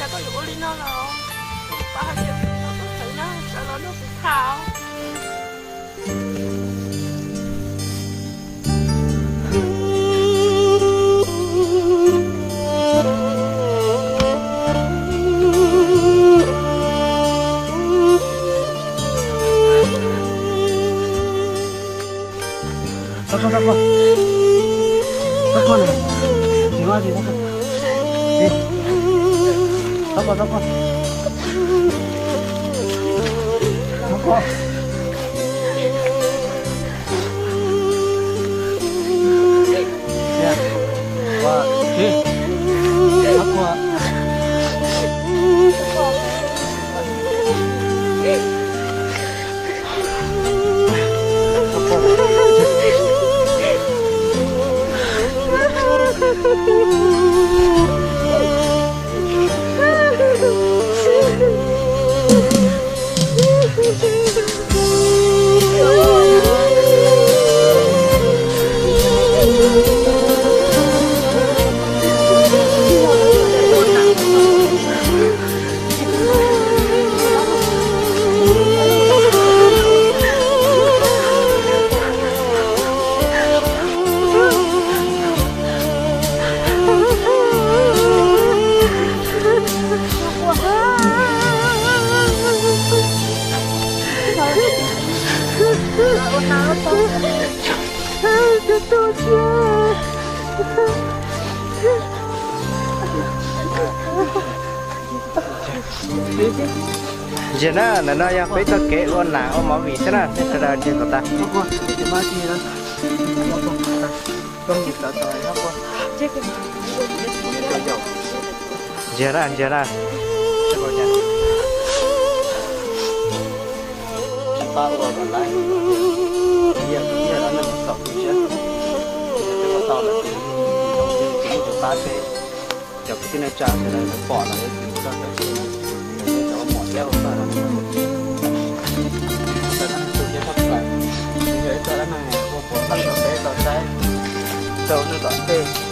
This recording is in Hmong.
Koj yuav ua li no los, kuv pab hais tias kuv tau tuaj txhawv na, sawv los nrog kuv tham. Txhob kho, txhob kho. Txhob kho na. Tsis muaj dab tsi, txhob kho. Txhob kho, txhob kho. Txhob kho. Ntsia na, ntawm no yog peb txoj kev ua nas ua movie xwb na, nej sawv daws ntsia kom tas. Ntsia na, ntsia na. Tsis pab ua kom lawv, yog yog lawv neeg txom pw siab, yog tau lawv tus zoo tsis muaj tus pab peb, cov kwv tij neej tsa sawv daws lawv pom lawv tsis mus rau peb tsis mus, yog cov muam thiab ua txog lawv txog dab neeg tu siab tshaj plaws, yog ib txog dab neeg ua puas pheej rau peb tau saib rau nej tom ntej.